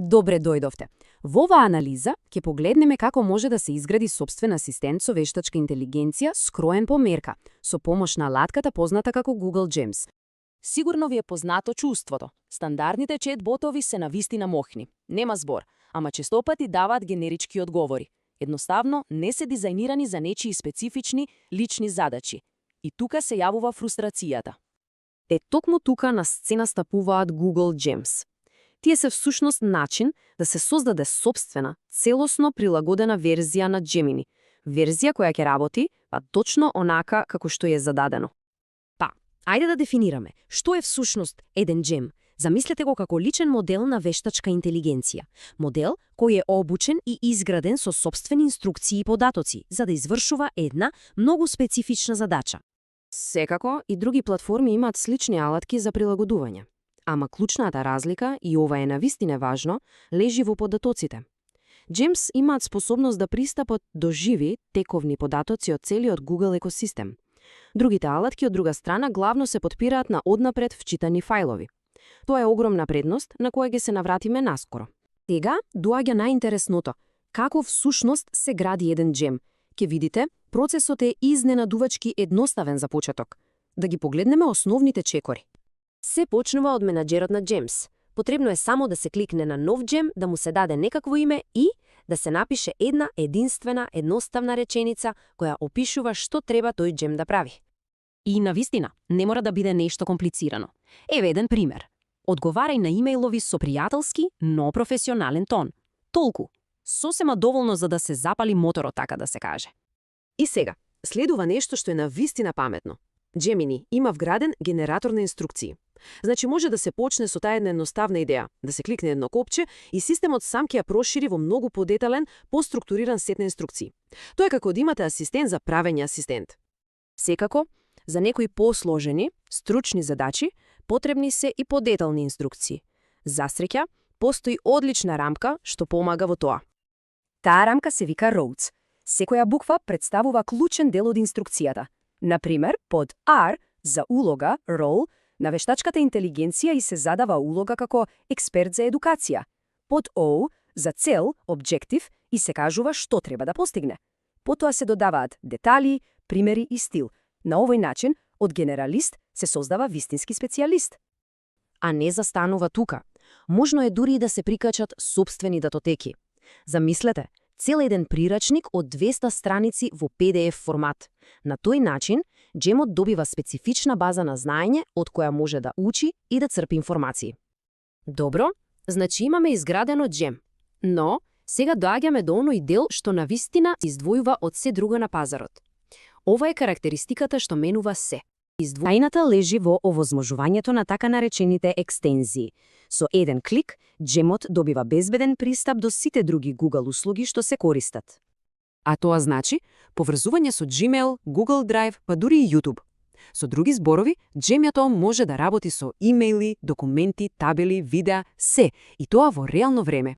Добре дојдовте. Во оваа анализа ќе погледнеме како може да се изгради сопствен асистент со вештачка интелигенција скроен по мерка, со помош на алатката позната како Google Gems. Сигурно ви е познато чувството. Стандардните чет-ботови се навистина мохни. Нема збор, ама честопати даваат генерички одговори. Едноставно не се дизајнирани за нечии специфични лични задачи. И тука се јавува фрустрацијата. Токму тука на сцена стапуваат Google Gems. Тие се всушност начин да се создаде сопствена, целосно прилагодена верзија на Gemini. Верзија која ќе работи, точно онака како што е зададено. Ајде да дефинираме, што е всушност еден Gem. Замислете го како личен модел на вештачка интелигенција. Модел кој е обучен и изграден со сопствени инструкции и податоци, за да извршува една многу специфична задача. Секако, и други платформи имаат слични алатки за прилагодување. Ама клучната разлика, и ова е навистина важно, лежи во податоците. Gems имаат способност да пристапат до живи, тековни податоци од целиот Google екосистем. Другите алатки од друга страна главно се потпираат на однапред вчитани фајлови. Тоа е огромна предност на која ќе се навратиме наскоро. Сега доаѓа најинтересното. Како всушност се гради еден Gem? Ке видите, процесот е изненадувачки едноставен за почеток. Да ги погледнеме основните чекори. Се почнува од менаџерот на Gems. Потребно е само да се кликне на нов Gem, да му се даде некакво име и да се напише една единствена, едноставна реченица која опишува што треба тој Gem да прави. И навистина, не мора да биде нешто комплицирано. Еве еден пример. Одговарај на имејлови со пријателски, но професионален тон. Толку. Сосема доволно за да се запали моторот, така да се каже. И сега, следува нешто што е навистина паметно. Gemini има вграден генератор на инструкции. Значи може да се почне со таа една едноставна идеја, да се кликне едно копче и системот сам ќе ја прошири во многу подетален, поструктуриран сет на инструкции. Тоа е како да имате асистент за правење асистент. Секако, за некои посложени, стручни задачи, потребни се и подетални инструкции. За среќа, постои одлична рамка што помага во тоа. Таа рамка се вика Roads. Секоја буква представува клучен дел од инструкцијата. Например, под R за улога, role, на вештачката интелигенција и се задава улога како експерт за едукација. Под O за цел, objective, и се кажува што треба да постигне. Потоа се додаваат детали, примери и стил. На овој начин, од генералист се создава вистински специјалист. А не застанува тука. Можно е дури и да се прикачат сопствени датотеки. Замислете, цел еден прирачник од 200 страници во PDF формат. На тој начин, Gemот добива специфична база на знаење од која може да учи и да црпи информации. Добро, значи имаме изградено Gem. Но, сега доаѓаме до оној дел што навистина издвојува од се друго на пазарот. Ова е карактеристиката што менува се. Тајната лежи во овозможувањето на така наречените екстензии. Со еден клик, Gemот добива безбеден пристап до сите други Google услуги што се користат. А тоа значи поврзување со Gmail, Google Drive, па дури и YouTube. Со други зборови, Gemјато може да работи со имејли, документи, табели, видеа, се, и тоа во реално време.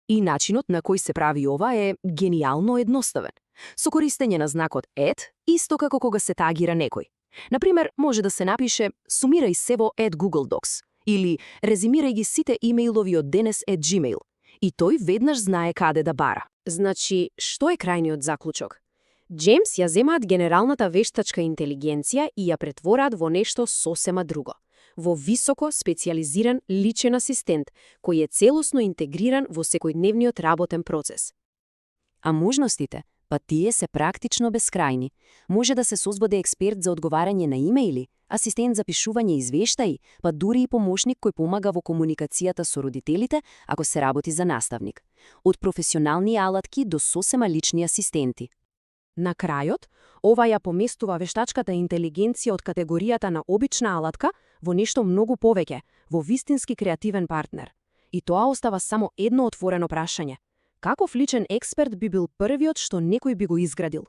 И начинот на кој се прави ова е гениално едноставен. Со користење на знакот исто како кога се тагира некој. Например, може да се напише «Сумирај се во Google Docs» или «Резимирај ги сите имејлови од денес Gmail». И тој веднаш знае каде да бара. Значи, што е крајниот заклучок? Gems ја земаат генералната вештачка интелигенција и ја претвораат во нешто сосема друго. Во високо специјализиран личен асистент, кој е целосно интегриран во секојдневниот работен процес. А можностите? Па тие се практично бескрајни. Може да се создаде експерт за одговарање на имејли, асистент за пишување извештаи, па дури и помошник кој помага во комуникацијата со родителите, ако се работи за наставник. Од професионални алатки до сосема лични асистенти. На крајот, ова ја поместува вештачката интелигенција од категоријата на обична алатка во нешто многу повеќе, во вистински креативен партнер. И тоа остава само едно отворено прашање. Каков личен експерт би бил првиот што некој би го изградил?